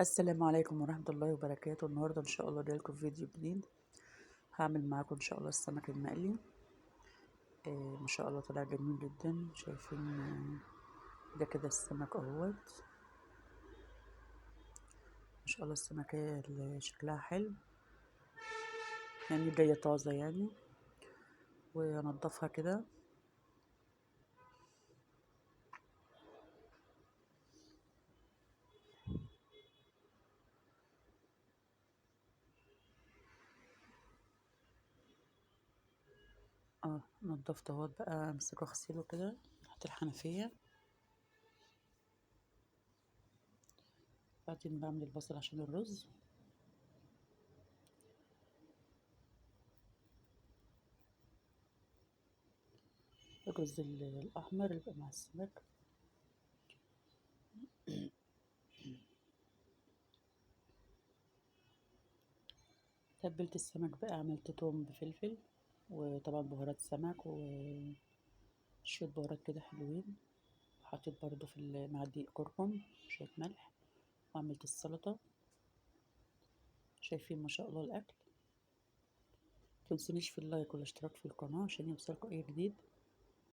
السلام عليكم ورحمة الله وبركاته. النهاردة إن شاء الله جايلكم فيديو جديد، هعمل معاكم إن شاء الله السمك المقلي. ما شاء الله طلع جميل جدا. شايفين ده كده السمك اهوت، ما شاء الله السمكة اللي شكلها حلو، يعني جاية طازة يعني. وانضفها كده. نضفت اهوت بقى، امسكه اغسله كده تحت الحنفية. بعدين بعمل البصل عشان الرز. الرز الأحمر اللي بيبقى مع السمك. تبلت السمك بقى، عملت توم بفلفل وطبعا بهارات سمك وشوية بهارات كده حلوين. حطيت برضو في مع الدقيق كركم شوية ملح، وعملت السلطة. شايفين ما شاء الله الأكل. متنسونيش في اللايك والاشتراك في القناة عشان يوصلكوا أي جديد.